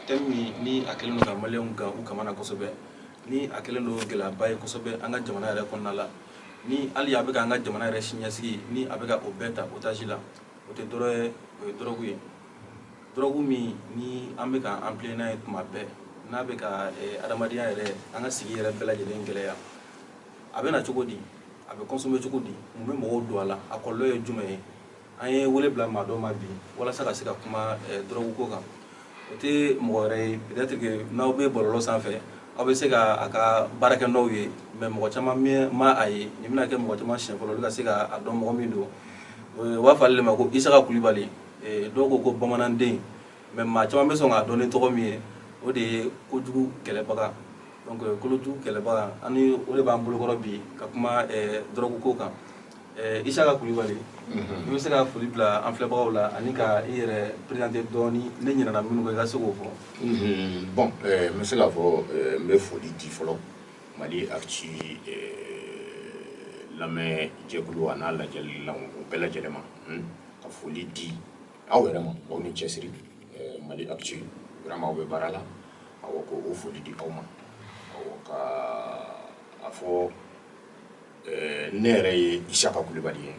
Thème min ni a kɛlen don ka maliyɛnw gan u kamana kosɛbɛ, ni a kɛlen don gɛlɛyaba ye kosɛbɛ an ka jamana yɛrɛ kɔnɔna la, ni hali a bɛ ka an ka jamana yɛrɛ siniɲɛsigi, ni a bɛ ka o bɛɛ ta otage la, o tɛ dɔrɔ ye, o ye dɔrɔgu ye. Dɔrɔgu min ni an bɛ ka an plaindre n'a ye tuma bɛɛ, n'a bɛ ka adamadenya yɛrɛ, an ka sigi yɛrɛ bɛɛ lajɛlen gɛlɛya. A bɛ na cogo di? A bɛ consommer cogo di? Mun bɛ mɔgɔw don a la? A kɔlɔlɔ ye jumɛn ye? An ye wele bila maa dɔ ma bi walasa ka se ka kuma dɔrɔgu ko kan. O tɛ mɔgɔ wɛrɛ ye, peut-être que n'aw bɛ bɔlɔlɔ sanfɛ, aw bɛ se ka a ka baarakɛ nɔw ye, mais mɔgɔ caman ma a ye. Nin bɛna kɛ mɔgɔ caman siɲɛ fɔlɔ olu ka se ka a dɔn mɔgɔ min don. U b'a fɔ ale de ma ko Isaka Kulibali, dɔw ko ko bamananden, mais maa caman bɛ sɔn k'a dɔn ni tɔgɔ min ye, o de ye kojugu kɛlɛbaga. Donc kojugu kɛlɛbaga, ani o de b'an bolokɔrɔ bi ka kuma dɔrɔgu ko kan. Isaka Kulibali, i bɛ se ka foli bila an filɛbagaw la ani ka i yɛrɛ présenter dɔɔni, ne ɲinɛna minnu kɔ, i ka se k'o fɔ. Bon, n bɛ se k'a fɔ, n bɛ foli di fɔlɔ Mali Actu lamɛn jɛkulu a n'a lajɛlilaw o bɛɛ lajɛlen ma, ka foli di aw yɛrɛ ma, aw ni cɛsiri. Mali Actu, vraiment, aw bɛ baara la. Awɔ, ko o foli di aw ma. Awɔ, ka a fɔ, ne yɛrɛ ye Isaka Kulibali ye.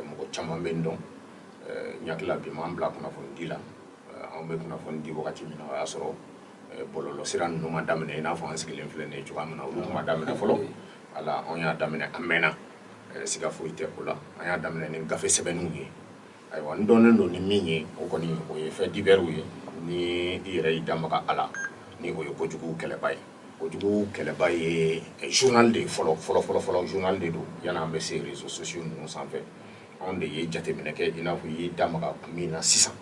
Mɔgɔ caman bɛ n dɔn. N hakili la bi m'an bila kunnafoni di la. Anw bɛ kunnafoni di wagati min na, o y'a sɔrɔ bɔlɔlɔ sira ninnu ma daminɛ i n'a fɔ an sigilen filɛ nin ye cogoya min na. Olu tun ma daminɛ fɔlɔ. Wala anw y'a daminɛ, a mɛnna, siga foyi tɛ o la. An y'a daminɛ ni gafe sɛbɛnniw ye. Ayiwa, n dɔnnen don ni min ye, o kɔni o ye fait divers ye. Ni i yɛrɛ y'i da maga a la, ni o ye kojugu kɛlɛba ye. Kojugu kɛlɛba ye journal de ye fɔlɔ fɔlɔ fɔlɔ fɔlɔ, journal de don yanni an bɛ se réseaux sociaux ninnu sanfɛ. Anw de ye jateminɛ kɛ, i n'a fɔ i y'i da maga kun min na sisan,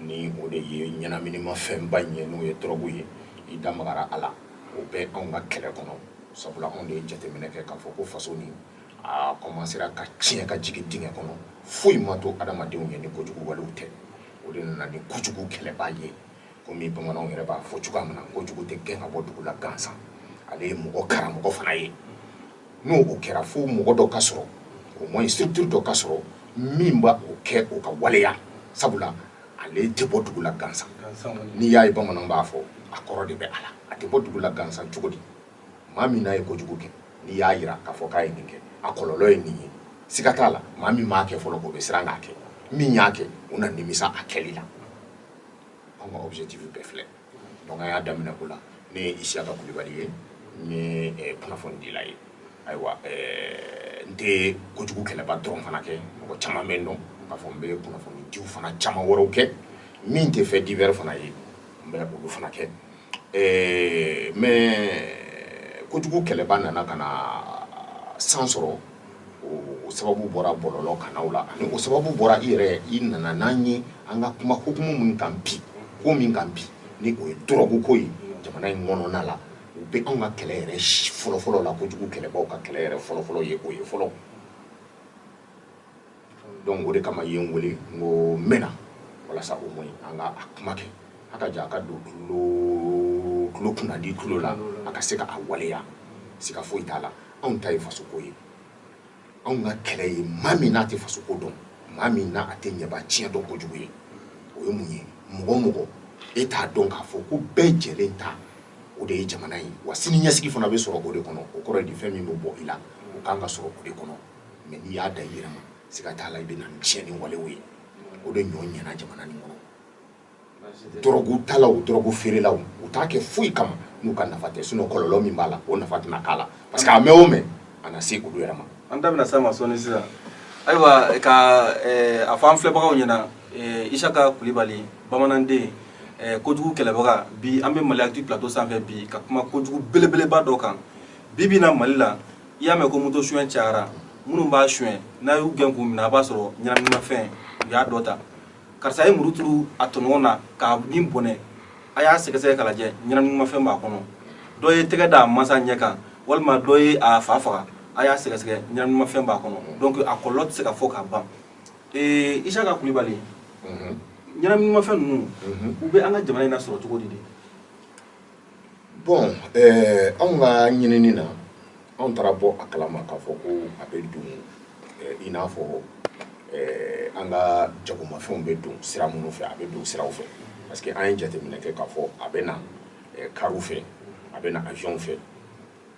ni o de ye ɲɛnaminimafɛnba in ye, n'o ye dɔrɔgu ye. I da magara a la, o bɛ anw ka kɛlɛ kɔnɔ, sabula anw de ye jateminɛ kɛ k'a fɔ ko faso nin a commencera ka tiɲɛ ka jigin dingɛ kɔnɔ, foyi ma to adamadenw ye ni kojugu walew tɛ. O de nana ni kojugu kɛlɛba ye. Komi bamananw yɛrɛ b'a fɔ cogoya min na, kojugu tɛ gɛn ka bɔ dugu la gansan. Ale ye mɔgɔ karamɔgɔ fana ye. N'o o kɛra, fo mɔgɔ dɔ ka sɔrɔ, au moins structure dɔ ka sɔrɔ min b'a o kɛ, o ka waleya, sabula ale tɛ bɔ dugu la gansan. N'i y'a ye bamananw b'a fɔ, a kɔrɔ de bɛ a la. A tɛ bɔ dugu la gansan cogo di? Maa min n'a ye kojugu kɛ, n'i y'a yira k'a fɔ k'a ye nin kɛ, a kɔlɔlɔ ye nin ye, siga t'a la, maa min m'a kɛ fɔlɔ, o bɛ siran k'a kɛ. Min y'a kɛ, o na nimisa a kɛli la. Anw ka objectif bɛɛ filɛ. Donc an y'a daminɛ o la. Ne ye Isiyaka Kulibali ye, n ye kunnafonidila ye. Ayiwa, n tɛ kojugu kɛlɛba dɔrɔn fana kɛ. Mɔgɔ caman bɛ n dɔn k'a fɔ n bɛ kunnafonidiw fana caman wɛrɛw kɛ min tɛ fait divers fana ye, n bɛ olu fana kɛ. Mais kojugu kɛlɛba nana ka na san sɔrɔ, o sababu bɔra bɔlɔlɔ kanaw la, ani o sababu bɔra i yɛrɛ i nana n'an ye an ka kuma hukumu min kan bi, ko min kan bi, ni o ye dɔrɔgu ko ye jamana in kɔnɔna la. O bɛ anw ka kɛlɛ yɛrɛ fɔlɔfɔlɔ la. Kojugu kɛlɛbaw ka kɛlɛ yɛrɛ fɔlɔfɔlɔ ye o ye fɔlɔ. Donc o de kama i ye n wele, n ko n bɛ na walasa au moins an ka a kuma kɛ, a ka ja a ka don tulo tulo kunna di tulo la, a ka se ka a waleya. Siga foyi t'a la, anw ta ye fasoko ye. Anw ka kɛlɛ ye maa min n'a tɛ fasoko dɔn, maa min n'a a tɛ ɲɛba tiɲɛ dɔn kojugu ye, o ye mun ye? Mɔgɔ o mɔgɔ e t'a dɔn k'a fɔ ko bɛɛ jɛlen ta o de ye jamana ye, wa sini ɲɛsigi fana bɛ sɔrɔ o de kɔnɔ, o kɔrɔ ye di? Fɛn min bɛ bɔ i la, o kan ka sɔrɔ o de kɔnɔ. Mais n'i y'a da i yɛrɛ ma, siga t'a la, i bɛ na ni tiɲɛni walew ye. O de ɲɔ ɲɛna jamana nin kɔnɔ. Dɔrɔgu talaw, dɔrɔgu feerelaw, u t'a kɛ foyi kama n'u ka nafa tɛ. Sinon kɔlɔlɔ min b'a la, o nafa tɛna k'a la, parce que a mɛn o mɛn, a na se olu yɛrɛ ma. An da bɛna s'a ma sɔɔni sisan. Ayiwa, ka a fɔ an filɛbagaw ɲɛna, Isaka Kulibali, bamananden, kojugu kɛlɛbaga, bi an bɛ Mali Actu plateau sanfɛ bi ka kuma kojugu belebeleba dɔ kan. Bi bi na Mali la, i y'a mɛn ko moto suɲɛ cayara. Minnu b'a suɲɛ, n'a y'u gɛn k'u minɛ, a b'a sɔrɔ ɲɛnaminimafɛn u y'a dɔ ta. Karisa ye muru turu a tɔɲɔgɔn na k'a ni bɔnɛ, a y'a sɛgɛsɛgɛ k'a lajɛ, ɲɛnaminimafɛn b'a kɔnɔ. Dɔ ye tɛgɛ da a mansa ɲɛ kan, walima dɔ ye a fa faga, a y'a sɛgɛsɛgɛ, ɲɛnaminimafɛn b'a kɔnɔ. Donc a kɔlɔlɔ tɛ se ka fɔ k'a ban. Isaka Kulibali, ɲɛnaminimafɛn ninnu, u bɛ an ka jamana in na sɔrɔ cogo di de? Bon, anw ka ɲinini na, anw taara bɔ a kalama k'a fɔ ko a bɛ don i n'a fɔ an ka jagomafɛnw bɛ don sira minnu fɛ, a bɛ don siraw fɛ. Parce que an ye jateminɛ kɛ k'a fɔ a bɛ na kariw fɛ, a bɛ na avion fɛ,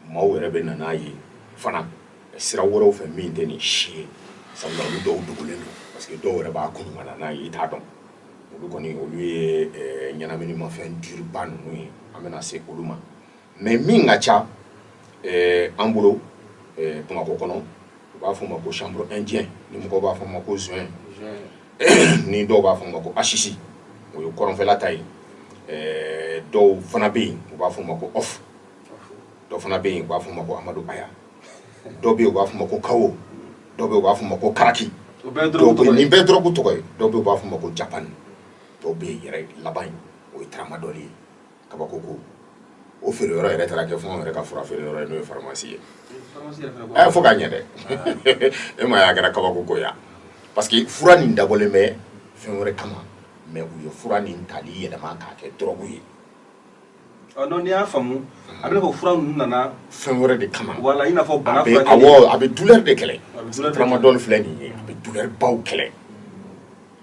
maaw yɛrɛ bɛ na n'a ye fana sira wɛrɛw fɛ min tɛ nin si ye, sabula olu dɔw dogolen don, parce que dɔw yɛrɛ b'a kunu ka na n'a ye, i t'a dɔn. Olu kɔni, olu ye ɲɛnaminimafɛn duriba ninnu ye, an bɛna se olu ma. Mais min ka ca an bolo Bamakɔ kɔnɔ, u b'a fɔ o ma ko chanvre indien, ni mɔgɔw b'a fɔ o ma ko joint, ni dɔw b'a fɔ o ma ko haschich, o ye kɔrɔnfɛla ta ye. Dɔw fana bɛ yen, u b'a fɔ o ma ko off. Dɔ fana bɛ yen, u b'a fɔ o ma ko Amadu Aya. Dɔ bɛ yen, u b'a fɔ o ma ko kawo. Dɔ bɛ yen, u b'a fɔ o ma ko karaki. Nin bɛɛ dɔrɔgu tɔgɔ ye. Dɔw bɛ yen, u b'a fɔ o ma ko japan. Dɔw bɛ yen yɛrɛ, laban in, o ye tramadol ye. Kabako ko o feere yɔrɔ yɛrɛ taara kɛ fo anw yɛrɛ ka fura feere yɔrɔ ye, n'o ye pharmacie ye. Ɛ, fo k'a ɲɛ dɛ, e ma ye, a kɛra kabako ko ya, parce que fura nin dabɔlen bɛ fɛn wɛrɛ kama, mais u ye fura nin tali yɛlɛma k'a kɛ dɔrɔgu ye. Non, n'i y'a faamu, a bɛ fɔ fura ninnu nana fɛn wɛrɛ de kama. Wala i n'a fɔ bana. Awɔ, a bɛ douleur de kɛlɛ. Tramadol filɛ nin ye, a bɛ douleur baw kɛlɛ.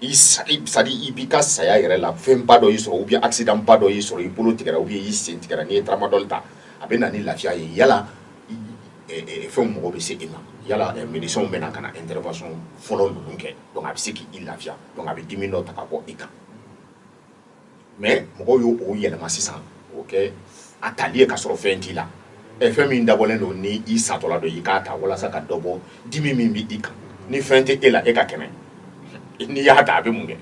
I c'est à dire i b'i ka saya yɛrɛ la, fɛnba dɔ y'i sɔrɔ, ou bien accident ba dɔ y'i sɔrɔ, i bolo tigɛra ou bien i sen tigɛra, n'i ye tramadol ta, a bɛ na ni lafiya ye. Yala fɛnw mɔgɔ bɛ se e ma, yala médecins bɛ na ka na intervention fɔlɔ ninnu kɛ, donc a bɛ se k'i lafiya, donc a bɛ dimi dɔ ta ka bɔ i kan. Mais mɔgɔw y'o o yɛlɛma sisan k'o kɛ a tali ye ka sɔrɔ fɛn t'i la. Ɛ, fɛn min dabɔlen don ni i satɔla don, i k'a ta walasa ka dɔ bɔ dimi min bɛ i kan, ni fɛn tɛ e la, e ka kɛnɛ, n'i y'a ta, a bɛ mun kɛ?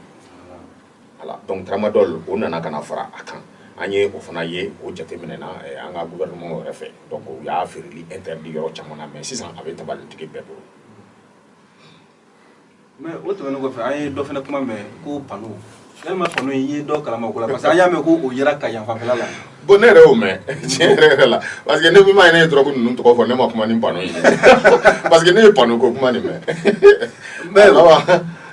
Voilà, donc tramadol, o nana ka na fara a kan. An ye o fana ye, o jateminɛna an ka gouvernement yɛrɛ fɛ, donc u y'a feereli interdit yɔrɔ caman na, mais sisan a bɛ tabalitigi bɛɛ bolo. Mais o tɛmɛnen kɔfɛ, an ye dɔ fana kuma mɛn ko panneau. Yalima panneau in, i ye dɔ kalama o ko la? Parce que an y'a mɛn ko o yera ka yan fanfɛla la. Bon, ne yɛrɛ y'o mɛn tiɲɛ yɛrɛ yɛrɛ la, parce que ne min ma ye, ne ye dɔrɔgu ninnu tɔgɔ fɔ, ne ma kuma ni panneau ye, parce que ne ye panneau ko kuma nin mɛn. Mais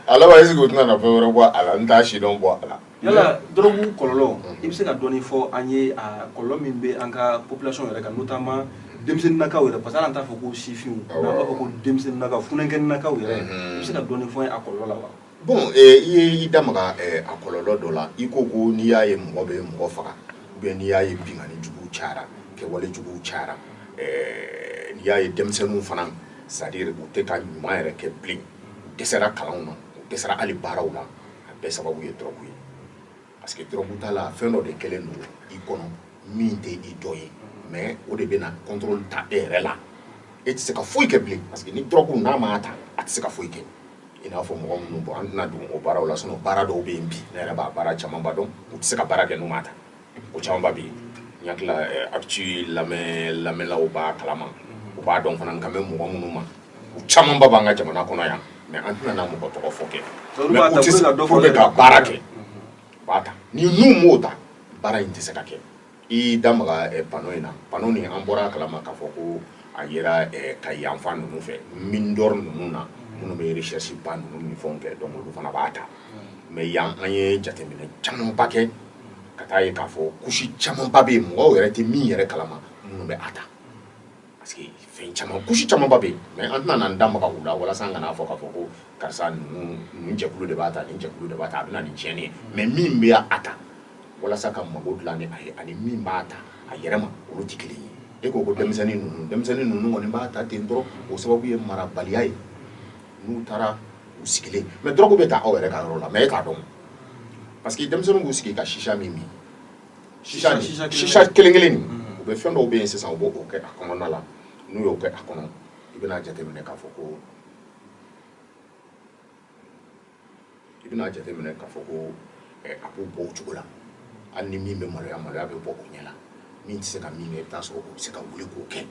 a laban, est ce que u tɛna na fɛn wɛrɛ bɔ a la? N t'a si dɔn bɔ a la. Yala dɔrɔgu kɔlɔlɔ, i bɛ se ka dɔɔni fɔ an ye, a kɔlɔlɔ min bɛ an ka population yɛrɛ kan, notamment denmisɛnninnakaw yɛrɛ? Parce que hali an t'a fɔ ko sifinw, mais an b'a fɔ ko denmisɛnninnakaw, funankɛninnakaw yɛrɛ. I bɛ se ka dɔɔni fɔ an ye a kɔlɔlɔ la wa? Bon, i ye i da maga a kɔlɔlɔ dɔ la. I ko ko n'i y'a ye mɔgɔ bɛ mɔgɔ faga, ou bien n'i y'a ye binkanni juguw cayara, kɛwale juguw cayara, n'i y'a ye denmisɛnninw fana, c'est à dire u tɛ ka ɲuman yɛrɛ kɛ bilen, u dɛsɛra kalanw na, u dɛsɛra hali baaraw la, a bɛɛ sababu ye dɔrɔgu ye. Parce que dɔrɔgu t'a la, fɛn dɔ de kɛlen don i kɔnɔ min tɛ i dɔ ye, mais o de bɛna contrôle ta e yɛrɛ la, e tɛ se ka foyi kɛ bilen. Parce que ni dɔrɔgu n'a m'a ta, a tɛ se ka foyi kɛ. I n'a fɔ mɔgɔ minnu, bɔn, an tɛna don o baaraw la, sinon baara dɔw bɛ yen bi, ne yɛrɛ b'a baara camanba dɔn, u tɛ se ka baara kɛ n'u m'a ta. O camanba bɛ yen. N hakili la, actu lamɛn lamɛnlaw b'a kalama, u b'a dɔn fana. N kan bɛ mɔgɔ minnu ma, u camanba b'an ka jamana kɔnɔ yan, mais an tɛna na mɔgɔ tɔgɔ fɔ kɛ. Mais u tɛ se pour que ka baara kɛ, u b'a ta. Ni n'u m'o ta, baara in tɛ se ka kɛ. I da maga panneau in na. Panneau nin, an bɔra a kalama k'a fɔ ko a yera ka yanfan ninnu fɛ, mine d'or ninnu na, minnu bɛ recherche ba ninnu ni fɛnw kɛ, donc olu fana b'a ta. Mais yan, an ye jateminɛ camanba kɛ ka taa ye k'a fɔ couche camanba bɛ yen, mɔgɔw yɛrɛ tɛ min yɛrɛ kalama, minnu bɛ a ta. Parce que fɛn caman, couche camanba bɛ yen, mais an tɛna n'an da maga u la walasa an kana fɔ k'a fɔ ko karisa ninnu, nin jɛkulu de b'a ta, nin jɛkulu de b'a ta, a bɛ na nin tiɲɛni ye. Mais min bɛ a ta walasa ka mago dilan ni a ye, ani min b'a ta a yɛrɛ ma, olu tɛ kelen ye. E ko ko denmisɛnnin ninnu, denmisɛnnin ninnu kɔni b'a ta ten dɔrɔn, o sababu ye marabaliya ye. N'u taara u sigilen, mais dɔrɔgu bɛ ta aw yɛrɛ ka yɔrɔ la, mais e t'a dɔn, parce que denmisɛnninw b'u sigi ka shisha min min, shisha nin, shisha kelen kelen nin, u bɛ fɛn dɔw bɛ yen sisan, u b'o kɛ a kɔnɔna la. N'u y'o kɛ a kɔnɔ, i bɛna jateminɛ k'a fɔ ko i bɛna jateminɛ k'a fɔ ko a b'u bɔ o cogo la. Hali ni min bɛ maloya, maloya bɛ bɔ o ɲɛ la. Min tɛ se ka min kɛ, i bɛ taa sɔrɔ o bɛ se ka wuli k'o kɛ.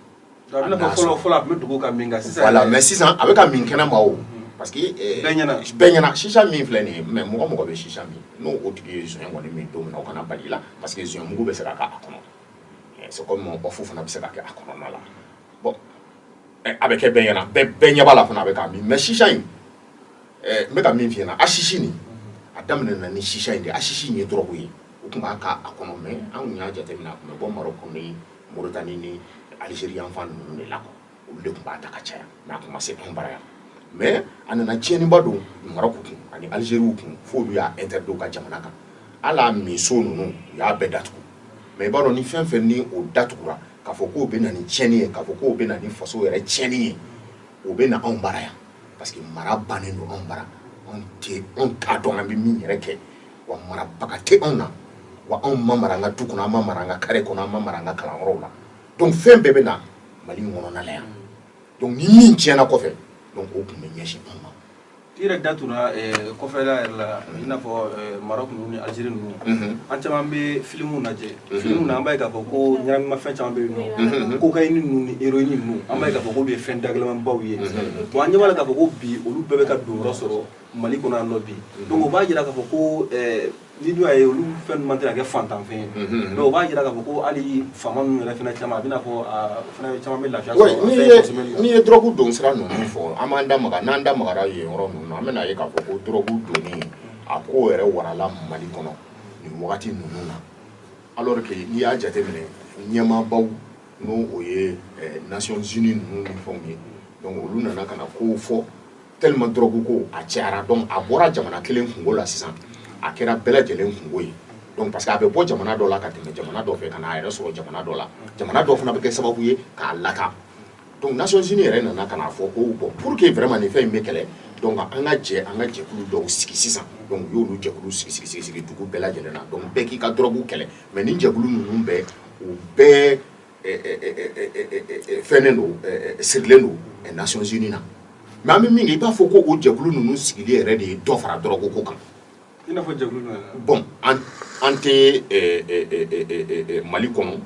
A bɛna fɔ fɔlɔ fɔlɔ, a tun bɛ dogo ka min kan sisan. Voilà, mais sisan a bɛ ka min kɛnɛ ma o, parce que bɛɛ ɲɛna. Bɛɛ ɲɛna. Shisha min filɛ nin ye, mais mɔgɔ mɔgɔ bɛ shisha min, n'o o tigi ye zɔɲɛ kɔni min don min na, o kana bali i la, parce que zɔɲɛ mugu bɛ se ka k'a kɔnɔ. C'est comme ɔfu fana bɛ se ka kɛ a kɔnɔna la. Bon, a bɛ kɛ bɛɛ ɲɛna, bɛɛ bɛɛ ɲɛ b'a la fana, a bɛ k'a min. Mais shisha in, n bɛ ka min f'i ɲɛna, haschich nin, a daminɛna ni shisha in de. Haschich in ye dɔrɔgu ye, u tun b'a k'a kɔnɔ, mais an kun y'a jateminɛ, a tun bɛ bɔ Maroc ni Mauritanie ni Algérie yanfan ninnu de la quoi. Olu de tun b'a ta ka caya, mais a tun ma se anw bara yan. Mais a nana tiɲɛniba don Maroc kun ani Algérie kun, fo olu y'a interdit u ka jamana kan. Hali a minso ninnu, u y'a bɛɛ datugu. Mais i b'a dɔn, ni fɛn fɛn ni o datugura, k'a fɔ k'o bɛ na ni tiɲɛni ye, k'a fɔ k'o bɛ na ni faso yɛrɛ tiɲɛni ye, o bɛ na anw bara yan, parce que mara bannen don anw bara. Anw tɛ, anw t'a dɔn an bɛ min yɛrɛ kɛ. Wa marabaga tɛ anw na, wa anw ma mara an ka du kɔnɔ, an ma mara an ka carré kɔnɔ, an ma mara an ka kalanyɔrɔw la. Donc fɛn bɛɛ bɛ na Mali in kɔnɔna la yan. Donc ni min tiɲɛna kɔfɛ, donc o tun bɛ ɲɛsin anw ma. I yɛrɛ da tora kɔfɛla yɛrɛ la, i n'a fɔ Maroc ninnu ni Algérie ninnu. An caman bɛ filimuw lajɛ. Filimu na, an b'a ye k'a fɔ ko ɲɛnaminimafɛn caman bɛ yen nɔ, cocaïne ninnu ni héroïne ninnu, an b'a ye k'a fɔ k'olu ye fɛn dagɛlɛmanbaw ye. Bon, an ɲɛ b'a la k'a fɔ ko bi olu bɛɛ bɛ ka don yɔrɔ sɔrɔ Mali kɔnɔ yan nɔ bi. Donc o b'a jira k'a fɔ ko ni dun y'a ye olu fɛn ninnu man teli ka kɛ fantanfɛn ye. Donc o b'a jira k'a fɔ ko hali faama ninnu yɛrɛ fana caman, a bɛ n'a fɔ o fana caman bɛ lafiya sɔrɔ. N'i ye drogue don sira ninnu fɔ, an b'an da maga, n'an da magara yen yɔrɔ ninnu na, an bɛna ye k'a fɔ ko drogue donni, a ko yɛrɛ warala Mali kɔnɔ nin wagati ninnu na, alors que n'i y'a jateminɛ, ɲɛmaabaw, n'o o ye Nations Unies ninnu ni fɛnw ye, donc olu nana ka na kow fɔ tellement drogue ko a cayara. Donc a bɔra jamana kelen kungo la, sisan a kɛra bɛɛ lajɛlen kungo ye. Donc parce que a bɛ bɔ jamana dɔ la ka tɛmɛ jamana dɔ fɛ ka n'a yɛrɛ sɔrɔ jamana dɔ la, jamana dɔ fana bɛ kɛ sababu ye k'a lata. Donc Nations Unies yɛrɛ nana ka n'a fɔ ko bon, pour que vraiment nin fɛn in bɛ kɛlɛ, donc an ka jɛ, an ka jɛkulu dɔw sigi sisan. Donc u y'olu jɛkulu sigi sigi sigi sigi dugu bɛɛ lajɛlen na. Donc bɛɛ k'i ka drogue kɛlɛ. Mais nin jɛkulu ninnu bɛɛ, u bɛɛ fɛnnen don, sirilen don Nations Unies na. Mais an bɛ min kɛ, i b'a fɔ ko o jɛkulu ninnu sigili yɛrɛ de ye dɔ fara drogue ko kan. I n'a fɔ jɛkulu jumɛn? Bon, an tɛ Mali kɔnɔ,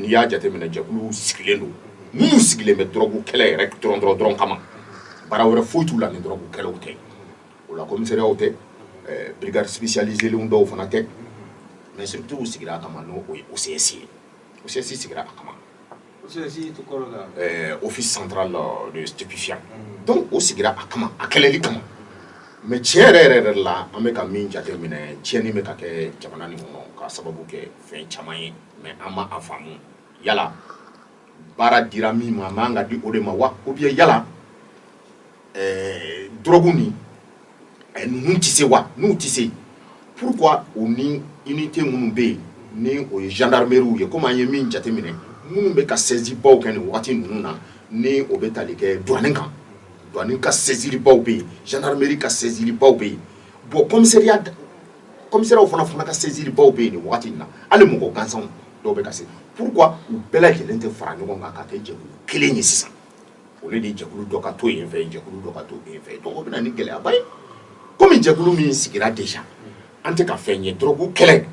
n'i y'a jateminɛ, jɛkulu sigilen don minnu sigilen bɛ drogue kɛlɛ yɛrɛ dɔrɔn dɔrɔn dɔrɔn kama, baara wɛrɛ foyi t'u la ni drogue kɛlɛw tɛ. O la commissariat tɛ, brigade spécialisée dɔw fana tɛ, mais surtout u sigira a kama, n'o ye OCS ye. OCS sigira a kama. OCS kɔrɔ la? Office central de stupéfiant. Donc o sigira a kama, a kɛlɛli kama. Mais tiɲɛ yɛrɛ yɛrɛ yɛrɛ la, an bɛ ka min jate minɛ, tiɲɛni bɛ ka kɛ jamana nin kɔnɔ ka sababu kɛ fɛn caman ye, mais an ma a faamu. Yala baara dira min ma, a man ka di o de ma wa? Ou bien yala drogue nin ninnu tɛ se wa? N'u tɛ se, pourquoi o ni unité minnu bɛ yen, ni o ye gendarmerie ye, komi an ye min jateminɛ, minnu bɛ ka saisie baw kɛ nin wagati ninnu na, ni o bɛ tali kɛ douane kan, douane ka saisiri baw bɛ yen, gendarmerie ka saisiri baw bɛ yen, bon, commissariat, commissariat fana ka saisiri baw bɛ yen nin wagati in na, hali mɔgɔ gansanw dɔw bɛ ka se, pourquoi u bɛɛ lajɛlen tɛ fara ɲɔgɔn kan ka kɛ jɛkulu kelen ye sisan, o de jɛkulu dɔ ka to yen fɛ, jɛkulu dɔ ka to yen fɛ? Donc o bɛ na ni gɛlɛyaba ye. Komi jɛkulu min sigira déjà, an tɛ ka fɛn ye. Drogue kɛlɛ,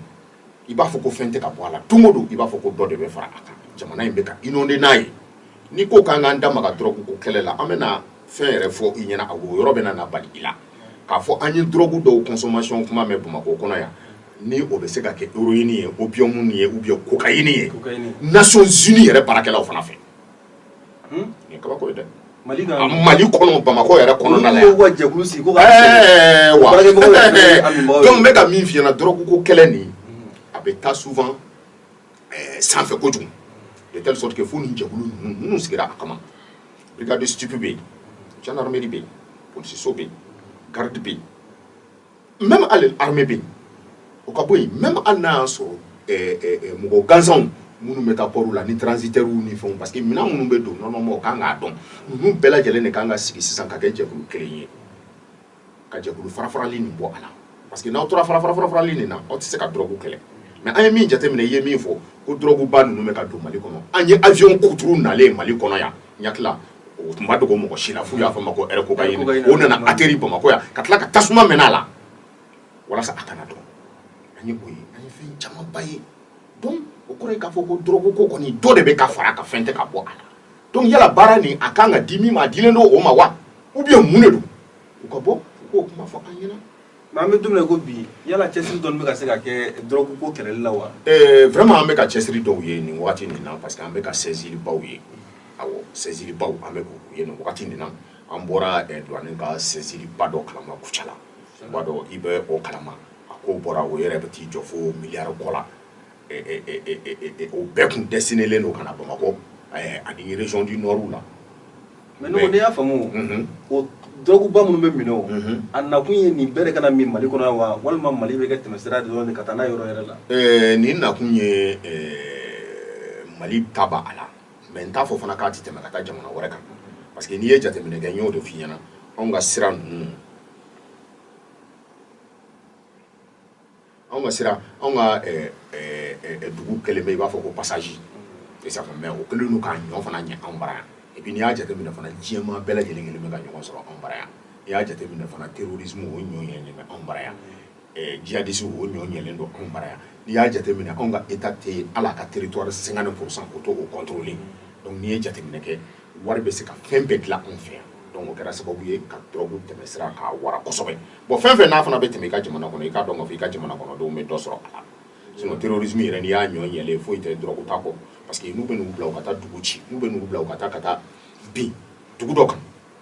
i b'a fɔ ko fɛn tɛ ka bɔ a la. Don o don, i b'a fɔ ko dɔ de bɛ fara a kan. Jamana in bɛ ka inondé n'a ye. N'i ko k'an k'an da maga drogue ko kɛlɛ la, an bɛna fɛn yɛrɛ fɔ i ɲɛna, a o yɔrɔ bɛna na bali i la k'a fɔ an ye drogue dɔw consommation kuma mɛn Bamakɔ kɔnɔ yan, ni o bɛ se ka kɛ héroïne ye, opium ye ou bien cocaïne ye, Nations Unies yɛrɛ baarakɛlaw fana fɛ. Nin ye kabako ye dɛ. Mali Mali kɔnɔ, Bamakɔ yɛrɛ kɔnɔna la yan, ka jɛkulu sigi ko ka wa. Donc n bɛ ka min f'i ɲɛna, drogue ko kɛlɛ nin, a bɛ taa souvent sanfɛ kojugu, de telle sorte que fo nin jɛkulu ninnu minnu sigira a kama, brigade de stup bɛ yen, gendarmerie bɛ yen, polisiso bɛ yen, garde bɛ yen, même hali armée bɛ yen, o ka bɔ yen, même hali n'a y'a sɔrɔ mɔgɔ gansanw minnu bɛ taa port la ni transitaires ni fɛnw, parce que minɛn minnu bɛ don, normalement o kan k'a dɔn, ninnu bɛɛ lajɛlen de kan ka sigi sisan ka kɛ jɛkulu kelen ye, ka jɛkulu fara-farali nin bɔ a la, parce que n'aw tora fara-fara-farali nin na, aw tɛ se ka drogue kɛlɛ. Mais an ye min jateminɛ, i ye min fɔ ko drogue ba ninnu bɛ ka don Mali kɔnɔ, an ye avion kuturu nalen Mali kɔnɔ yan, n hakili o tun ma dogo mɔgɔ si la, f'u y'a fɔ ma ko air cocaïne, o nana atterri Bamakɔ yan ka tila ka tasuma mɛnɛ a la walasa a kana dɔn. An ye o ye, an ye fɛn camanba ye. Donc o kɔrɔ ye k'a fɔ ko drogue ko kɔni, dɔ de bɛ ka fara a kan, fɛn tɛ ka bɔ a la. Donc yala baara nin, a kan ka di min ma, a dilen don o ma wa? Ou bien mun de don? U ka bɔ u k'o kuma fɔ an ɲɛna. Mais an bɛ don min na i ko bi, yala cɛsiri dɔɔni bɛ ka se ka kɛ drogue ko kɛlɛli la wa? Vraiment, an bɛ ka cɛsiri dɔw ye nin wagati nin na, parce que an bɛ ka saisiri baw ye. Awɔ, saisiri baw, an bɛ k'o ye nin wagati nin na. An bɔra douane ka saisiri ba dɔ kalama Kucala. I b'a dɔn, i bɛ o kalama, a ko bɔra, o yɛrɛ bɛ t'i jɔ fo miliyari kɔ la. O bɛɛ kun destinélen don ka na Bamakɔ ani région du Nord la. Mais ne ko, n'i y'a faamu, o Dɔrɔguba minnu bɛ minɛ o, a nakun ye nin bɛɛ de ka na min Mali kɔnɔ yan wa, walima Mali bɛ kɛ tɛmɛsira dɔrɔn de ka taa n'a yɔrɔ yɛrɛ la? Nin nakun ye Mali ta b'a la, mais n t'a fɔ fana k'a tɛ tɛmɛ ka taa jamana wɛrɛ kan, parce que n'i ye jateminɛ kɛ, n y'o de f'i ɲɛna, anw ka sira ninnu, anw ka sira, anw ka dugu kɛlen bɛ i b'a fɔ ko passage i s'a faamu, mais o kɛlen don k'a ɲɔ fana ɲɛ anw bara yan. Et puis n'i y'a jateminɛ fana, diɲɛmaa bɛɛ lajɛlen kɛlen bɛ ka ɲɔgɔn sɔrɔ anw bara yan. N'i y'a jateminɛ fana, terrorisme o ɲɔ ɲɛlen bɛ anw bara yan, djihadiste o ɲɔ ɲɛlen don anw bara yan. N'i y'a jateminɛ, anw ka état tɛ hali a ka territoire 50% o t'o contrôler. Donc n'i ye jateminɛ kɛ, wari bɛ se ka fɛn bɛɛ dilan anw fɛ yan. Donc o kɛra sababu ye ka drogue tɛmɛ sira k'a wara kosɛbɛ. Bon, fɛn fɛn n'a fana bɛ tɛmɛ i ka jamana kɔnɔ, i k'a dɔn k'a fɔ i ka jamana kɔnɔdenw bɛ dɔ sɔrɔ a la. Sinon terrorisme yɛrɛ, n'i y'a ɲɔ ɲɛlen, foyi tɛ drogue ta kɔ, parce que n'u bɛ n'u bila u ka taa dugu ci, n'u bɛ n'u bila u ka taa bin dugu dɔ kan,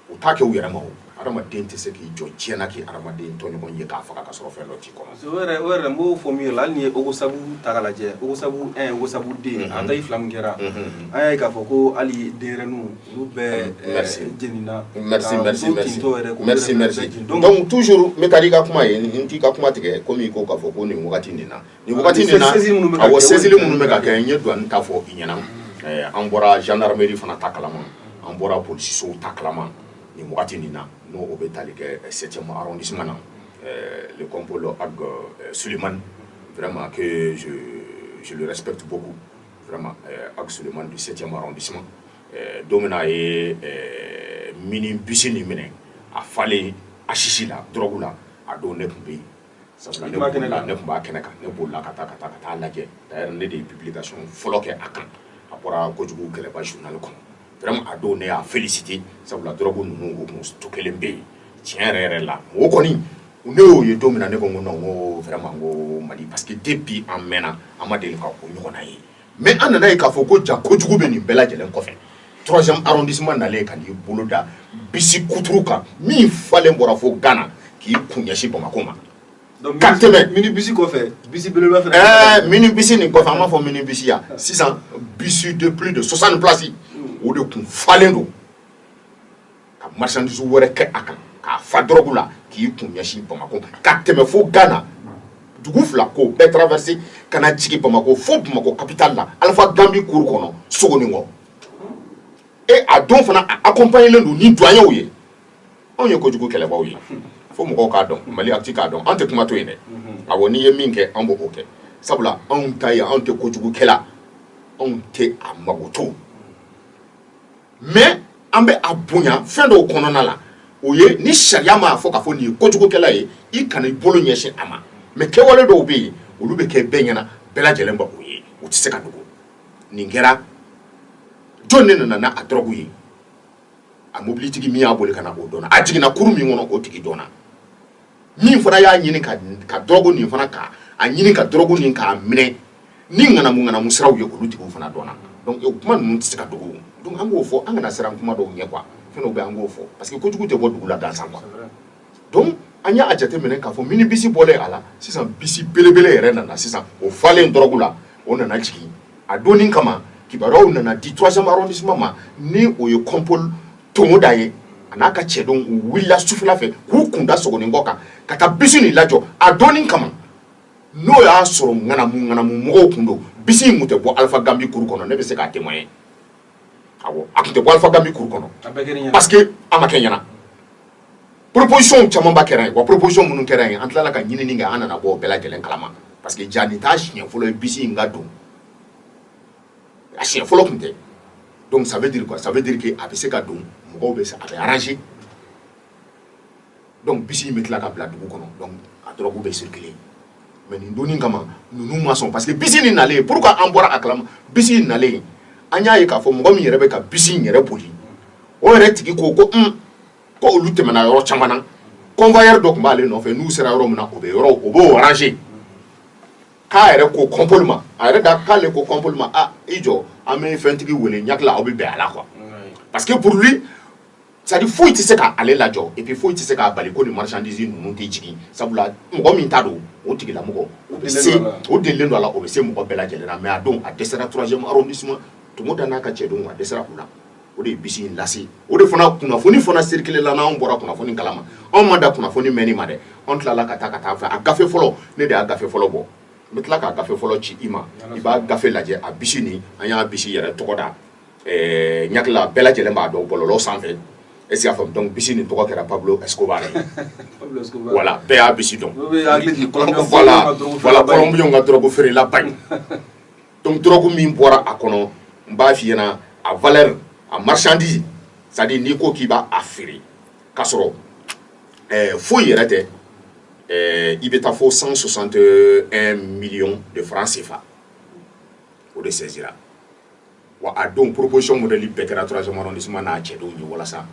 u t'a kɛ u yɛrɛ ma. O adamaden tɛ se k'i jɔ diɲɛ na k'i adamaden tɔɲɔgɔn ye k'a faga ka sɔrɔ fɛn dɔ t'i kɔnɔ. Parce que o yɛrɛ n b'o fɔ min yɛrɛ la, hali ni ye Ogosagu ta k'a lajɛ, Ogosagu 1, Ogosagu 2, a tayi fila min kɛra, an y'a ye k'a fɔ ko hali denyɛrɛninw olu bɛɛ jenina. Merci, merci, merci. Merci, merci. Donc, donc toujours n bɛ taa n'i ka kuma ye, n t'i ka kuma tigɛ, komi i ko k'a fɔ ko nin wagati nin na, nin wagati nin na, saisine minnu bɛ ka awɔ, kɛ, saisine minnu bɛ ka kɛ, n ye douane ta fɔ i ɲɛna, an bɔra gendarmerie fana ta kalama, an bɔra polisisow ta kalama nin wagati nin na, n'o o bɛ tali kɛ 7e arrondissement na, le compol Ag Suleiman, vraiment que je le respecte beaucoup vraiment, Ag Suleiman du 7e arrondissement. Don min na a ye mini bus nin minɛ, a falen hashish la, drogue la, a don ne tun bɛ yen, sabula ne I tun b'a kɛnɛ bolila kan? Ne tun b'a kɛnɛ kan, ne bolila ka taa lajɛ. D'ailleurs ne de ye publication fɔlɔ kɛ a kan, a bɔra kojugu kɛlɛba journal kɔnɔ. Vraiment a don ne y'a félicité, sabula drogue ninnu o kun to kelen bɛ yen tiɲɛ yɛrɛ yɛrɛ la. O kɔni ne y'o ye don min na, ne ko n ko non, n ko vraiment, n ko Mali, parce que depuis an mɛnna, an ma deli ka o ɲɔgɔnna ye. Mais an nana ye k'a fɔ ko ja kojugu bɛ nin bɛɛ lajɛlen kɔfɛ. Troisième arrondissement nalen ka n'i bolo da bisi kuturu kan min falen bɔra fo Ghana k'i kun ɲɛsin Bamakɔ ma. Donc ka tɛmɛ. Mini bus kɔfɛ, bisi belebeleba fɛnɛ. Mini bus nin kɔfɛ, an b'a fɔ mini bus ya sisan, bus de plus de 60 places, o de kun falen don ka marchandise wɛrɛ kɛ a kan k'a fa drogue la k'i kun ɲɛsin Bamakɔ, ka tɛmɛ fo Ghana, dugu fila k'o bɛɛ traverser ka na jigin Bamakɔ, fo Bamakɔ capitale la, Alpha Gambi cour kɔnɔ, Sogonikɔ. E a don fana a accompagné len don ni douaniers ye. Anw ye kojugu kɛlɛbaw ye, fo mɔgɔw k'a dɔn, Mali Actu k'a dɔn, an tɛ kuma to yen dɛ. Awɔ, n'i ye min kɛ, an b'o kɛ, sabula anw ta ye, anw tɛ kojugu kɛla, anw tɛ a mago to, mais an bɛ a bonya fɛn dɔw kɔnɔna la. O ye ni sariya m'a fɔ k'a fɔ nin ye kojugukɛla ye, i kana i bolo ɲɛsin a ma. Mais kɛwale dɔw bɛ yen, olu bɛ kɛ bɛɛ ɲɛna, bɛɛ lajɛlen bɛ o ye, o tɛ se ka dogo. Nin kɛra, jɔn de nana n'a a dɔrɔgu ye? A mobilitigi min y'a boli ka na, o dɔnna. A jiginna kuru min kɔnɔ, o tigi dɔnna. Min fana y'a ɲini ka dɔrɔgu nin fana, ka a ɲini ka dɔrɔgu nin k'a minɛ ni ŋanamu ŋanamu siraw ye, olu tigiw fana dɔnna. Donc o kuma ninnu tɛ se ka dogo. Donc an k'o fɔ, an kana siran kuma dɔw ɲɛ quoi. Fɛn dɔw bɛ, an k'o fɔ, parce que kojugu tɛ bɔ dugu la gansan quoi. Donc an y'a jateminɛ k'a fɔ mini bus bɔlen a la sisan, bisi belebele yɛrɛ nana sisan, o falen dɔrɔgu la, o nana jigin. A donni kama, kibaruyaw nana di troisième arrondissement ma, ni o ye compol Tomoda ye, a n'a ka cɛdenw, u wulila sufɛla fɛ k'u kunda Sogonikɔ kan ka taa bisi nin lajɔ. A donni kama, n'o y'a sɔrɔ ŋanamu ŋanamu mɔgɔw kun don, bisi in kun tɛ bɔ Alpha Gambi cour kɔnɔ. Ne bɛ se k'a témoigner, awɔ, a kun tɛ bɔ Alpha Gambi cour kɔnɔ. A bɛɛ kɛra ɲɛna. Parce que a ma kɛ ɲɛna, proposition camanba kɛra yen wa. Proposition minnu kɛra yen, an tilala ka ɲinini kɛ, an nana bɔ o bɛɛ lajɛlen kalama, parce que ja nin t'a siɲɛ fɔlɔ ye bisi in ka don, a siɲɛ fɔlɔ tun tɛ. Donc ça veut dire quoi? Ça veut dire que a bɛ se ka don, mɔgɔw bɛ se, a bɛ arranger. Donc bisi in bɛ tila ka bila dugu kɔnɔ, donc a dɔrɔgu bɛ circuler. Mais nin donni kama, ninnu ma sɔn, parce que bisi nin nalen, pourquoi an bɔra a kalama? Bisi in nalen, an y'a ye k'a fɔ mɔgɔ min yɛrɛ bɛ ka bisi in yɛrɛ boli, o yɛrɛ tigi ko ko un, ko olu tɛmɛna yɔrɔ caman na, convoyeur dɔ tun b'ale nɔfɛ, n'u sera yɔrɔ min na, o bɛ yɔrɔ o b'o arranger. K'a yɛrɛ ko compol ma, a yɛrɛ da k'ale ko compol ma: "Ah, i jɔ, an bɛ fɛntigi wele ɲakila, aw bɛ bɛn a la quoi." Parce que pour lui, c'est à dire foyi tɛ se k'ale lajɔ, et puis foyi tɛ se k'a bali ko nin marchandise ninnu tɛ jigin, sabula mɔgɔ min ta don, o tigilamɔgɔ o bɛ se, o delilen don a la, o bɛ se mɔgɔ bɛɛ lajɛlen na. Mais a don a dɛsɛra troisième arrondissement, Tomoda n'a ka cɛdenw, a dɛsɛra u la. O de ye bisi in lase. O de fana kunnafoni fana circulé la. N'anw bɔra kunnafoni kalama, anw ma da kunnafoni mɛnni ma dɛ, anw tilala ka taa fɛ a gafe fɔlɔ. Ne de y'a gafe fɔlɔ bɔ. N bɛ tila k'a gafe fɔlɔ ci i ma, i b'a gafe lajɛ. A bisi nin, an y'a bisi yɛrɛ tɔgɔ da ɲakila, bɛɛ lajɛlen b'a dɔn bɔlɔlɔ sanfɛ. Est ce que y'a faamu? Donc bisi nin tɔgɔ kɛra Pablo Escobar ye. Voilà, bɛɛ y'a bisi dɔn. Voilà, Colombiens ka drogue feerelaba in. Donc drogue min bɔra a kɔnɔ, n b'a f'i ɲɛna, a valeur, a marchandise, c'est à dire n'i ko k'i b'a a feere k'a sɔrɔ foyi yɛrɛ tɛ, i bɛ taa fo 161 millions de francs CFA. O de saisira wa. A don, proposition modèle bɛɛ kɛra troisième arrondissement n'a cɛdenw ye walasa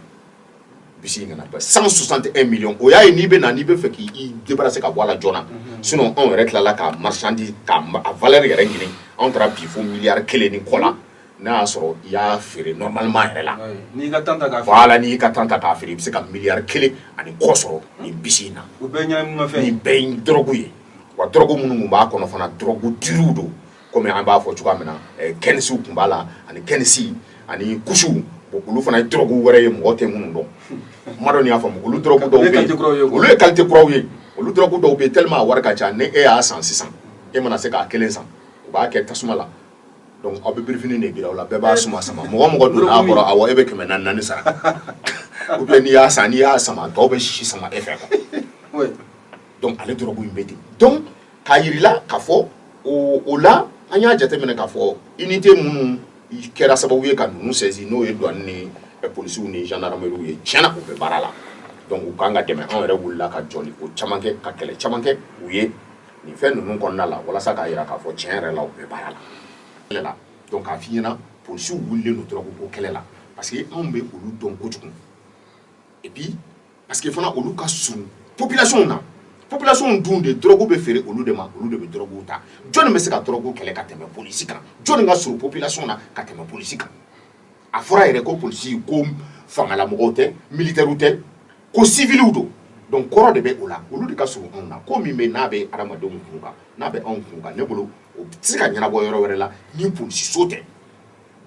bisi in kana ba 161 millions. O y'a ye, n'i bɛ na, n'i bɛ fɛ k'i débarrasser ka bɔ a la joona. Sinon anw yɛrɛ tilala ka marchandise ka a valeur yɛrɛ ɲini, anw taara bi fo miliyari 1 ni kɔ la, n'a y'a sɔrɔ i y'a feere normalement yɛrɛ la. N'i ka tan ta k'a feere. Voilà, n'i y'i ka tan ta k'a feere, i bɛ se ka miliyari 1 ani kɔ sɔrɔ nin bisi in na. O bɛɛ ɲɛnaminimafɛn. Nin bɛɛ ye drogue ye wa. Drogue minnu tun b'a kɔnɔ fana, drogue duriw don. Komi an b'a fɔ cogoya min na, kɛnisiw tun b'a la, ani kɛnisi ani kusiw. Bon, olu fana ye drogue wɛrɛ ye, mɔgɔ tɛ minnu dɔn. Kuma dɔ, nin y'a faamu, olu drogue dɔw bɛ yen, olu ye qualité kuraw ye. Olu drogue dɔw bɛ yen, tellement a wari ka ca, ni e y'a san sisan, e mana se k'a kelen san, u b'a kɛ tasuma la. Donc aw bɛ birifini de bira o la, bɛɛ b'a suma sama. Mɔgɔ mɔgɔ donna a kɔrɔ, awɔ, e bɛ 400 400 sara. Ou bien n'i y'a san, n'i y'a sama, tɔw bɛ sisi sama e fɛ quoi. Donc ale drogue in bɛ ten. Donc k'a yir'i la k'a fɔ o la, an y'a jateminɛ k'a fɔ unité minnu kɛra sababu ye ka ninnu saisi, n'o ye douane ni polisiw ni gendarmerie ye, tiɲɛna u bɛ baara la. Donc u kan ka dɛmɛ. Anw yɛrɛ wulila ka jɔli ko caman kɛ, ka kɛlɛ caman kɛ u ye nin fɛn ninnu kɔnɔna la, walasa k'a yira k'a fɔ tiɲɛ yɛrɛ la, u bɛ baara la la. Donc k'a f'i ɲɛna, polisiw wulilen don drogue ko kɛlɛ la, parce que anw bɛ olu dɔn kojugu. Et puis parce que fana olu ka surun population na. Population dun de, drogue bɛ feere olu de ma, olu de bɛ drogue ta. Jɔnni bɛ se ka drogue kɛlɛ ka tɛmɛ polisi kan? Jɔnni ka surun population na ka tɛmɛ polisi kan? A fɔra yɛrɛ ko polisi ko fangalamɔgɔw tɛ, militaires tɛ, ko civiliw don. Donc kɔrɔ de bɛ o la, olu de ka surun anw na. Ko min bɛ n'a bɛ adamadenw kun kan, n'a bɛ anw kun kan, ne bolo o tɛ se ka ɲɛnabɔ yɔrɔ wɛrɛ la ni polisiso tɛ.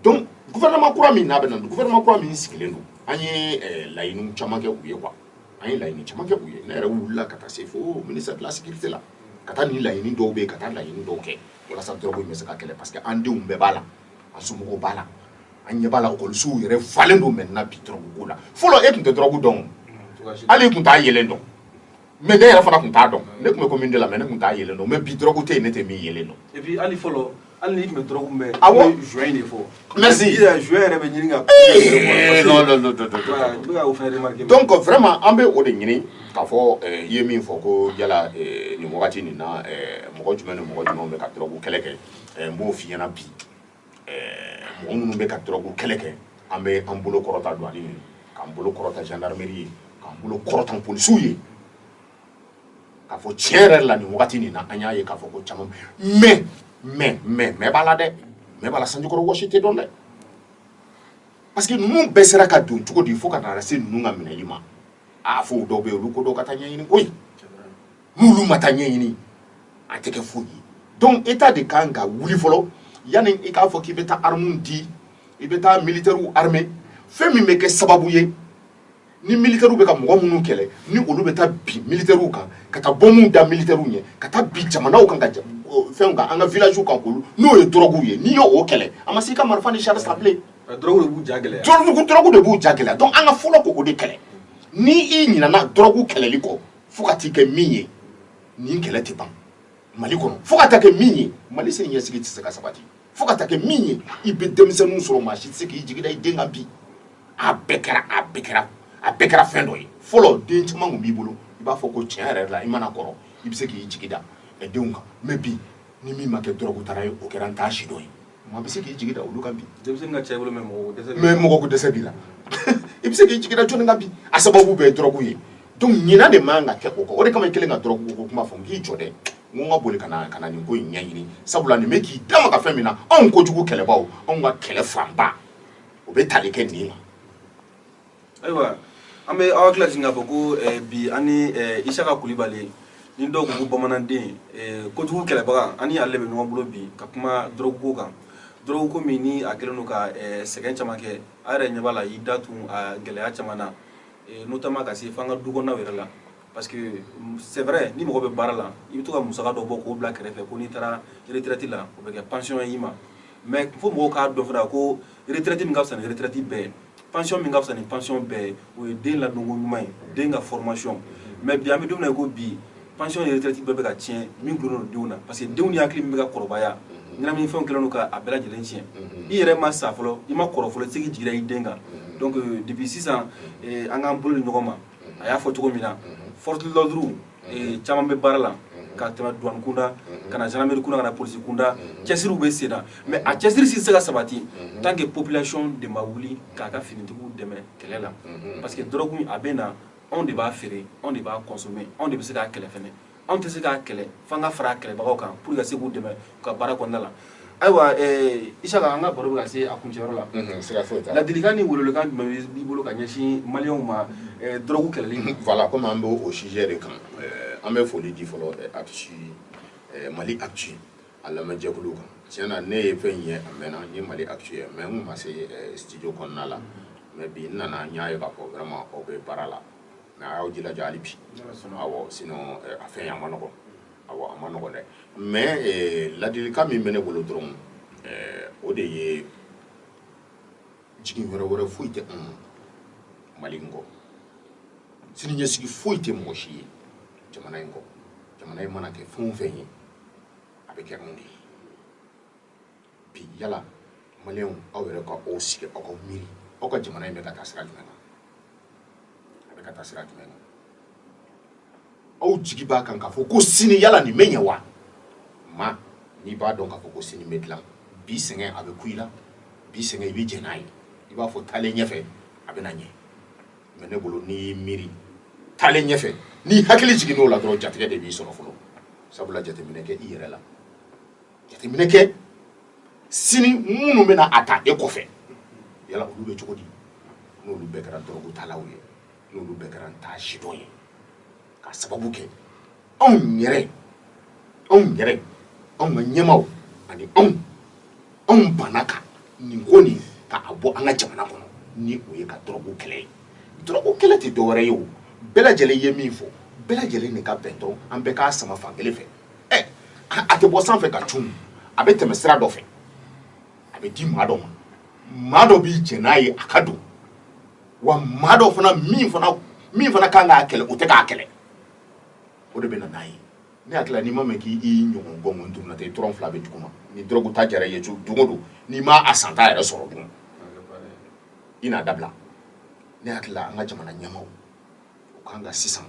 Donc gouvernement kura min n'a bɛ na, gouvernement kura min sigilen don, an ye laɲiniw caman kɛ u ye quoi. An ye laɲini caman kɛ u ye. Ne yɛrɛ wulila ka taa se fo ministère de la Sécurité la, ka taa nin laɲini dɔw bɛ yen, ka taa laɲini dɔw kɛ walasa drogue in bɛ se ka kɛlɛ, parce que an denw bɛɛ b'a la, an somɔgɔw b'a la, an ɲɛ b'a la. Ekɔlisow yɛrɛ falen don maintenant bi drogue ko la. Fɔlɔ, e tun tɛ drogue dɔn, hali i tun t'a yelen dɔn. Mais ne yɛrɛ fana tun t'a dɔn. Ne tun bɛ commune de la, mais ne tun t'a yelen dɔn. Mais bi, drogue tɛ yen ne tɛ min yelen dɔn. Et puis hali fɔlɔ, hali n'i tun bɛ drogue mɛn, Awɔ. i bɛ joint de fɔ. Merci. Joint yɛrɛ bɛ ɲini ka. Non, non, non, non, non. Voilà, i bɛ ka o fana remarquer. Donc vraiment, an bɛ o de ɲini k'a fɔ. I ye min fɔ ko yala nin wagati nin na, mɔgɔ jumɛn ni mɔgɔ jumɛn bɛ ka drogue kɛlɛ kɛ, n b'o f'i ɲɛna bi. Mɔgɔ minnu bɛ ka drogue kɛlɛ kɛ, an bɛ an bolo kɔrɔta douane ye, k'an bolo kɔrɔta gendarmerie ye, k'an bolo kɔrɔta polisiw ye, k'a fɔ tiɲɛ yɛrɛ la, nin wagati nin na, an y'a ye k'a fɔ ko caman. Mais b'a la dɛ, mais b'a la, sanjikɔrɔ wɔsi tɛ dɔn dɛ, parce que ninnu bɛɛ sera ka don cogo di fo ka na se ninnu ka minɛli ma? A fo dɔw bɛ yen, olu ko dɔw ka taa ɲɛɲini koyi. N'olu ma taa ɲɛɲini, a tɛ kɛ foyi ye. Donc état de kan ka wuli fɔlɔ, yanni i k'a fɔ k'i bɛ taa armes di, i bɛ taa militaires armer. Fɛn min bɛ kɛ sababu ye ni militaires bɛ ka mɔgɔ minnu kɛlɛ, ni olu bɛ taa bin militaires kan, ka taa bombe da militaires ɲɛ, ka taa bin jamanaw kan, ka fɛnw kan, an ka villages kan, k'olu n'o ye drogue ye, n'i y'o kɛlɛ, a ma se i ka marifa ni char san bilen. Drogue de b'u ja gɛlɛya. Drogue de b'u ja gɛlɛya. Donc an ka fɔlɔ k'o de kɛlɛ. Ni i ɲinana drogue kɛlɛli kɔ, fo ka t'i kɛ min ye, nin kɛlɛ tɛ ban Mali kɔnɔ. Fo ka taa kɛ min ye, Mali sini ɲɛsigi tɛ se ka sabati. Fo ka taa kɛ min ye, i bɛ denmisɛnninw sɔrɔ, maa si tɛ se k'i jigi da i den kan bi. A bɛɛ kɛra, a bɛɛ kɛra, a bɛɛ kɛra fɛn dɔ ye. Fɔlɔ, den caman tun b'i bolo, i b'a fɔ ko tiɲɛ yɛrɛ la, i mana kɔrɔ, i bɛ se k'i jigi da denw kan. Mais bi, ni min ma kɛ drogue tara ye, o kɛra n t'a si dɔn ye, maa bɛ se k'i jigi da olu kan bi? Denmisɛnnin ka ca i bolo, mais mɔgɔ ko dɛsɛ b'i Mais mɔgɔ ko dɛsɛ b'i la, i bɛ se k'i jigi da jɔnni kan bi? A sababu bɛɛ ye drogue ye. Donc ɲinan de man ka kɛ o kɔ. O de kama i kɛlen ka drogue ko kuma fɔ, n k'i jɔ dɛ, n ko n ka boli ka na nin ko in ɲɛɲini, sabula nin bɛ k'i da maga fɛn min na, anw kojugu kɛlɛbaw, anw ka kɛlɛ fanba o bɛ tali kɛ nin kan. Ayiwa, an bɛ aw hakili lajigin k'a fɔ ko bi an ni Isaka Kulibali, ni dɔw ko ko bamananden kojugu kɛlɛbaga, an ni ale bɛ ɲɔgɔn bolo bi ka kuma drogue ko kan. Drogue ko min ni a kɛlen don ka sɛgɛn caman kɛ, a yɛrɛ ɲɛ b'a la, y'i da tun a gɛlɛya caman na, notamment ka se f'an ka du kɔnɔnaw yɛrɛ la. Parce que c'est vrai, ni mɔgɔ bɛ baara la, i bɛ to ka musaka dɔ bɔ k'o bila kɛrɛfɛ ko n'i taara retraite la, o bɛ kɛ pension ye i ma. Mais fo mɔgɔw k'a dɔn fana ko retraite min ka fisa ni retraite bɛɛ ye, pension min ka fisa ni pension bɛɛ ye, o ye den ladonko ɲuman ye, den ka formation. Mais bi, an bɛ don min na i ko bi, pension ni retraite bɛɛ bɛ ka tiɲɛ min gulonnen don denw na, parce que denw ni hakili min bɛ ka kɔrɔbaya, ɲɛnaminifɛnw kɛlen don ka a bɛɛ lajɛlen tiɲɛ. I yɛrɛ ma sa fɔlɔ, i ma kɔrɔ fɔlɔ, i tɛ se k'i jigi da i den kan. Donc depuis sisan, an k'an bolo di ɲɔgɔn ma. A y'a fɔ cogo min na, force de l'ordre caman bɛ baara la, ka tɛmɛ douane kunda ka na gendarmerie kunda ka na polisi kunda, cɛsiriw bɛ sen na. Mais a cɛsiri si tɛ se ka sabati tant que population de ma wuli k'a ka finitigiw dɛmɛ kɛlɛ la, parce que drogue a bɛ na, anw de b'a feere, anw de b'a consommer, anw de bɛ se k'a kɛlɛ fɛnɛ. Anw tɛ se k'a kɛlɛ f'an ka fara a kɛlɛbagaw kan pour que ka se k'u dɛmɛ u ka baara kɔnɔna la. Ayiwa, Isaka, an ka baro bɛ ka se a kuncɛyɔrɔ la. Siga foyi t'a la. Ladilikan ni welewelekan jumɛn b'i bolo ka ɲɛsin maliyɛnw ma drogue kɛlɛli ma? Voilà, comme an b'o sujet de kan, an bɛ foli di fɔlɔ Actu, Mali Actu a lamɛnjɛkulu kan. Tiɲɛ na, ne ye fɛn in ye a mɛnna, n ye Mali Actu ye, mais n kun ma se studio kɔnɔna la. Mais bi n nana, n y'a ye k'a fɔ vraiment aw bɛ baara la, mais a y'aw jilaja hali bi. Awɔ, sinon a fɛn a ma nɔgɔn. Awɔ, a ma nɔgɔn dɛ. Mais ladilikan min bɛ ne bolo dɔrɔn, o de ye jigin wɛrɛ wɛrɛ foyi tɛ anw ma Mali in kɔ. Sini ɲɛsigi foyi tɛ mɔgɔ si ye jamana in kɔ. Jamana in mana kɛ fɛn o fɛn ye, a bɛ kɛ anw de ye bi. Yala maliyɛnw, aw yɛrɛ ka aw sigi, aw ka miiri, aw ka jamana in bɛ ka taa sira jumɛn kan? A bɛ ka taa sira jumɛn kan? Aw jigi b'a kan k'a fɔ ko sini, yala nin bɛ ɲɛ wa? Ma n'i b'a dɔn k'a fɔ ko sini bɛ dilan, bi sɛgɛn a bɛ ku i la, bi sɛgɛn i bɛ jɛn n'a ye, i b'a fɔ taalen ɲɛfɛ a bɛ na ɲɛ. Mais ne bolo, n'i y'i miiri taalen ɲɛfɛ, n'i hakili jiginn'o la dɔrɔn, jatigɛ de b'i sɔrɔ fɔlɔ. Sabula jateminɛ kɛ i yɛrɛ la, jateminɛ kɛ sini minnu bɛna a ta e kɔfɛ, yala olu bɛ cogo di? N'olu bɛɛ kɛra dɔrɔgutalaw ye, n'olu bɛɛ kɛra n t'a sidɔn ye, ka sababu kɛ anw yɛrɛ, anw yɛrɛ, anw ka ɲɛmaaw ani anw, anw banna ka nin ko nin k'a bɔ an ka jamana kɔnɔ, ni o ye ka dɔrɔgu kɛlɛ ye. Dɔrɔgu kɛlɛ tɛ dɔwɛrɛ ye o, bɛɛ lajɛlen ye min fɔ, bɛɛ lajɛlen de ka bɛn dɔrɔn, an bɛɛ k'a sama fan kelen fɛ. Ɛ, a tɛ bɔ sanfɛ ka cun, a bɛ tɛmɛ sira dɔ fɛ, a bɛ di maa dɔ ma, maa dɔ b'i jɛn n'a ye a ka don wa. Maa dɔ fana min fana kan k'a kɛlɛ, o tɛ k'a kɛlɛ, o de bɛ na n'a ye. Ne hakili la, n'i ma mɛn k'i ɲɔgɔn gɔngɔn tununa tɛ, tɔrɔn fila bɛ dugu ma. Ni dɔrɔgu ta diyara i ye don o don, n'i ma a santa yɛrɛ sɔrɔ dun, i n'a dabila. Ne hakili la, an ka jamana ɲɛmaaw, o kan ka sisan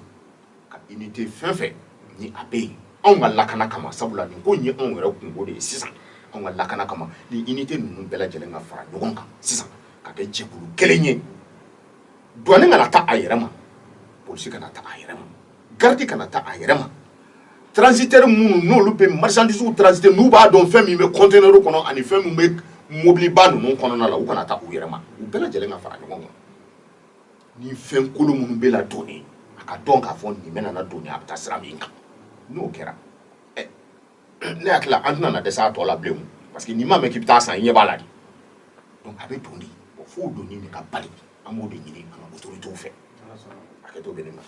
ka unité fɛn fɛn ni a bɛ yen anw ka lakana kama, sabula nin ko in ye anw yɛrɛ kungo de ye sisan, anw ka lakana kama, ni unité ninnu bɛɛ lajɛlen ka fara ɲɔgɔn kan sisan ka kɛ jɛkulu kelen ye. Douane kana taa a yɛrɛ ma, polisi kana taa a yɛrɛ ma, garde kana taa a yɛrɛ ma, transitaire minnu n'olu bɛ marchandise transiter, n'u b'a dɔn fɛn min bɛ conteneur kɔnɔ ani fɛn min bɛ mobiliba ninnu kɔnɔna la, u kana taa u yɛrɛ ma. U bɛɛ lajɛlen ka fara ɲɔgɔn kan ni fɛn kolo minnu bɛ la donni, a ka dɔn k'a fɔ nin bɛ nana donni, a bɛ taa sira min kan. N'o kɛra, ɛ, ne hakili la, an tɛna na dɛsɛ a tɔ la bilen o, parce que n'i ma mɛn k'i bɛ taa san, i ɲɛ b'a la de. Donc a bɛ don de, f'o donni de ka bali. An b'o de ɲini an ka autorités fɛ. Hakɛto bɛ ne ma.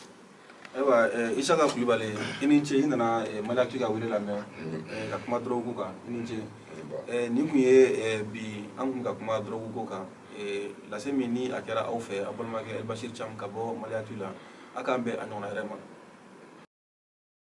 Ayiwa, Isaka Kulibali, i ni ce. I nana Mali Actu ka wele lamɛn ka kuma dɔrɔgu kan, i ni ce. Nin kun ye bi an kun ka kuma dɔrɔgu ko kan. Lase min ni a kɛra aw fɛ, aw balimakɛ Elbashir Cham ka bɔ Mali Actu la. A k'an bɛn a ɲɔgɔnna yɛrɛ ma.